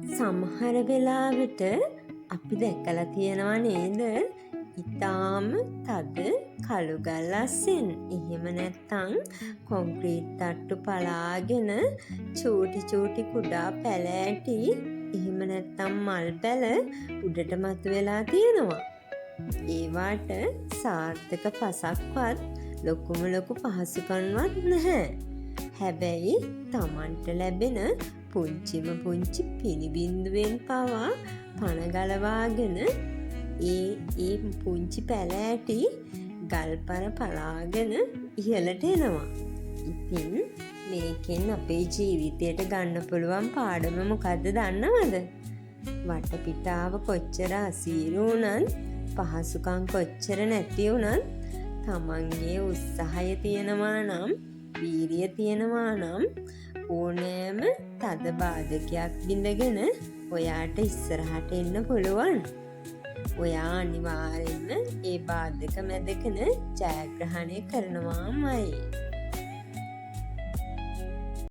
සමහර වෙලාවට අපි දැකලා තියෙනවා නේද, ඉතාම තද කළු ගල් අස්සෙන් එහෙම නැත්තං කොන්ක්‍රීට් තට්ටු පලාගෙන චූටි චූටි කුඩා පැලෑටි එහෙම නැත්තම් මල් පැල උඩට මතුවෙලා තියෙනවා. ඒවාට සාර්ථක පසක්වත් ලොකුම ලොකු පහසුකම්වත් නැහැ. හැබැයි තමන්ට ලැබෙන පුංචිම පුංචි පිනි බින්දුවෙන් පවා පණ ගලවාගෙන ඒ ඒ පුංචි පැලෑටි ගල්පර පලාගෙන ඉහළට එනවා. ඉතින් මේකෙන් අපේ ජීවිතයට ගන්න පුළුවන් පාඩම මොකද්ද දන්නවද? වටපිටාව කොච්චර අසීරු වුණත්, පහසුකම් කොච්චර නැති වුණත්, තමන්ගේ උත්සාහය තියෙනවා නම්, වීරිය තියෙනවා නම්, ඕනෑම තද බාධකයක් බිඳගෙන ඔයාට ඉස්සරහට එන්න පුළුවන්. ඔයා අනිවාර්යෙන්ම ඒ බාධක මැදගෙන ජයග්‍රහණය කරනවාමයි.